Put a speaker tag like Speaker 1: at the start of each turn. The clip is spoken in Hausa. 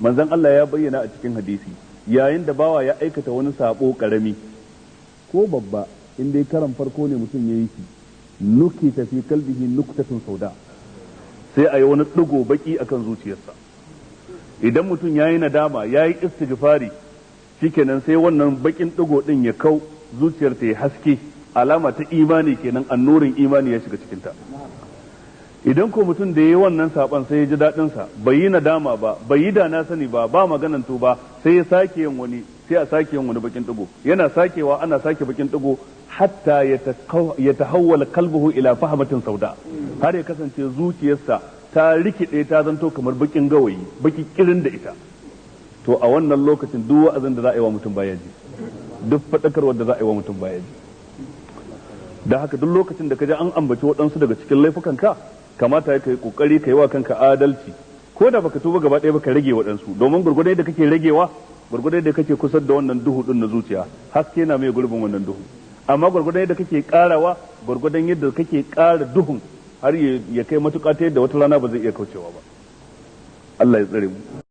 Speaker 1: Manzon Allah ya bayyana a cikin hadisi, yayin da bawa ya aikata wani sabo karami ko babba, in dai karan farko ne mutum ya yi shi, nukita fi kalbihi nuktatun sauda, sai a yi wani ɗigo baki akan zuciyarsa. Idan mutum ya yi nadama, ya yi istighfari, shikenan sai wannan bakin ɗigo ɗin ya kau, zuciyar ta yi haske. Alama ta imani kenan, annurin imani ya shiga cikinta. Idan ko mutum da ya yi wannan saban sai ya ji daɗin sa, bai yi nadama ba, bai yi da na sani ba, ba maganan tuba, sai ya sake yin wani, sai a sake yin wani bakin ɗigo. Yana sakewa, ana sake bakin ɗigo, hatta ya tahawwala kalbuhu ila fahmatin sauda, har ya kasance zuciyarsa ta rikide, ta zanto kamar bakin gawayi, baki kirin da ita. To a wannan lokacin duk wa'azin da za a yi wa mutum baya ji, duk faɗakarwar da za a yi wa mutum baya ji. Da haka duk lokacin da ka ji an ambaci waɗansu daga cikin laifukan ka, kamata ya kai kokari ka yi wa kanka adalci. Ko da baka tuba gaba ɗaya ba, ka rage waɗansu, domin gurgurdai da kake ragewa, gurgurdai da kake kusa da wannan duhu din na zuciya, haske na mai gurbin wannan duhu. Amma gurgurdan yadda kake karawa, gurgurdan yadda kake kara duhun, har ya kai matuƙa ta yadda wata rana ba zai iya kaucewa ba. Allah ya tsare mu.